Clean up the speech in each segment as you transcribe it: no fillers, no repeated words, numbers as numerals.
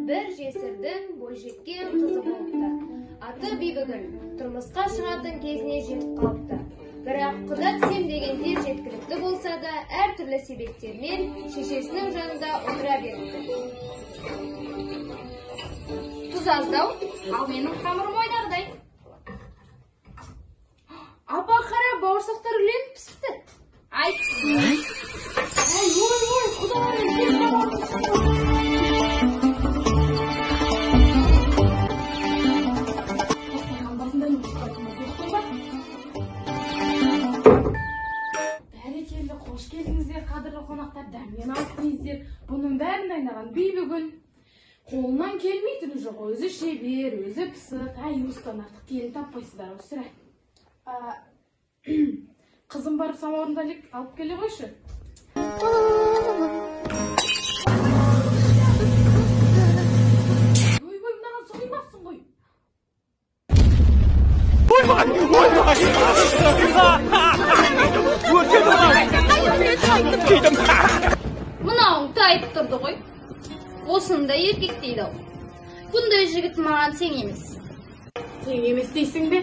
Бір жесірдің бойжеткен қызы болыпты. Аты Бибігүл, тұрмысқа шығатын кезіне жетіп қалыпты. Бірақ құда түсем дегенде жеткілікті болса да, әртүрлі себептермен шешесінің жанында отыра беріпті. Тұз аздау, ал менің қамырым ойдағыдай. Апа, қара, бауырсақтар үленіп пісіпті. Ай, ой, ой, ой, құдай, Бәрекелді, қош келдіңіздер, қадірлі қонақтар, дәммен ас дейсіздер. Бұның бәрін дайындаған Бибігүл. Қолынан келмейтіні жоқ, өзі шебер, өзі пысық. Әй, осыдан артық келін таппайсыздар ау сірә. Қызым барып самаурынды алып келе қойшы. Ойбай, мынаған су құймапсың ғой. Ойбай, ойбай! Мынауың тайып тұрды ғой. Осындай еркек дейді ау. Бұндай жігіт маған тең емес. Тең емес дейсің бе?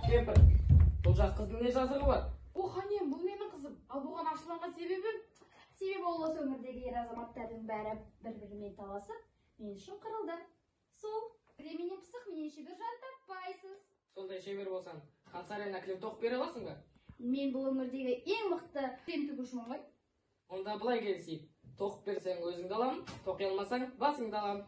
Кемпір, бұл жас қыздың не жазығы бар? О, ханым, бұл менің қызым. Ал бұған ашуланған себебім? Себебі ол осы өмірдегі ер азаматтардың бәрі бір-бірімен таласып, мен үшін қырылды. Сол, менен пысық, менен шебер жан таппайсыз. Сондай шебер болсаң, хан сарайына кілем тоқып бере аласың ба? Мен бұл өңірдегі ең мықты кілем тігушімін ғой. Онда былай келісейік. Тоқып берсең өзіңді аламын, тоқи алмасаң басыңды аламын.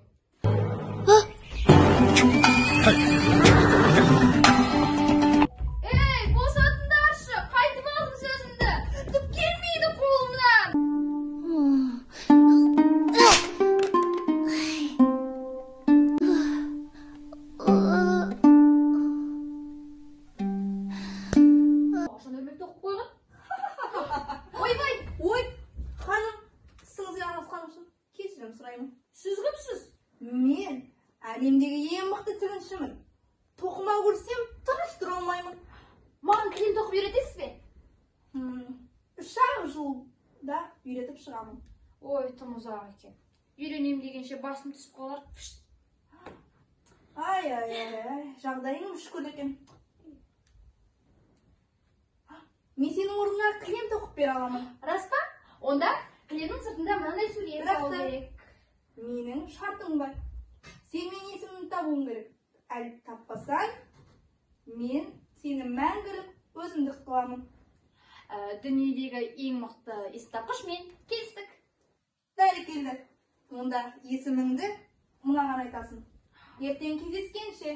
Ей, босатыңдаршы, қайтып алдым сөзімді. Түк келмейді қолымнан. Қашан өрмек тоқып қойған? Ойбай! Ой, ханым, ісіңізге араласқаным үшін кешірім сұраймын. Сіз кімсіз? Мен әлемдегі ең мықты тігіншімін. Тоқыма көрсем, тыныш тұра алмаймын. Маған кілем тоқып үйретесіз бе? 3,5 жылда үйретіп шығамын. Ой, тым ұзақ екен. Үйренем дегенше басым түсіп қалар. Фшт. Ай, ай, ай, ай, жағдайың мүшкіл екен. Мен сенің орныңа кілем тоқып бере аламын. Рас па? Онда кілемнің сыртында мынандай сурет Бірақ салу та керек. Менің шартым бар. Сен менің есімімді табуың керек. Әлі таппасаң, мен сені мәңгілік өзімдік қыламын. Дүниедегі ең мықты есімтапқыш мен. Келістік. Бәрекелді. Онда есіміңді мынаған айтасың. Ертең кездескенше.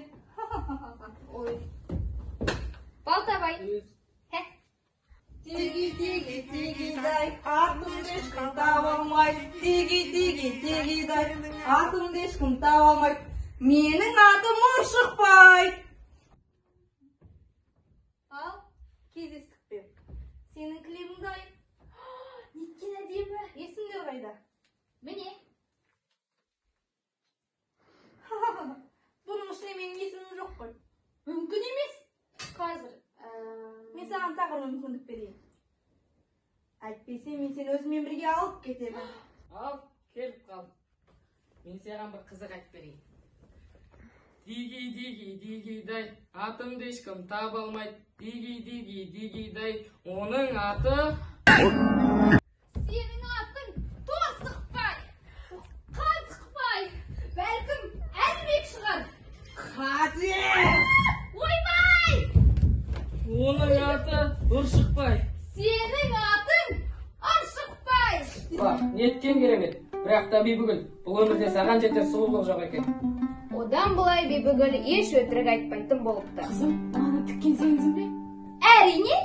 Ой. Балтабай. Теги, теги, тегидай, атымды ешкім таба алмайды. Теги, теги, тегидай, атымды ешкім таба алмайды. Менің атым Ұршықбай. Ал, кездестік пе? Сенің кілемің дайын. Неткен әдемі. Есімдер қайда? Міне. Бұның ішінде менің есімім жоқ қой. Мүмкін емес. Қазір. Мен саған тағы бір мүмкіндік берейін. Әйтпесе мен сені өзіммен бірге алып кетемін. Ал, келіп қалдым. Мен саған бір қызық айтып берейін. Диги, диги, дигидай, атымды ешкім таба алмайды. Диги, диги, дигидай, оның аты... Сенің атың Торсықбай, Қазықбай, бәлкім Әлібек шығар. Қате! Ойбай! Оның аты Ұршықбай. Сенің атың Ұршықбай. Ба, неткен керемет. Бірақ та Бибігүл, бұл өмірде саған жетер сұлулық жоқ екен. Одан былай Бибігүл еш өтірік айтпайтын болыпты. Қызым, мынаны тіккен сенсің бе? Әрине,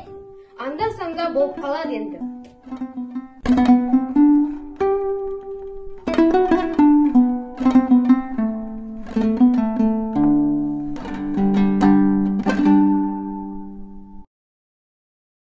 анда-санда болып қалады енді.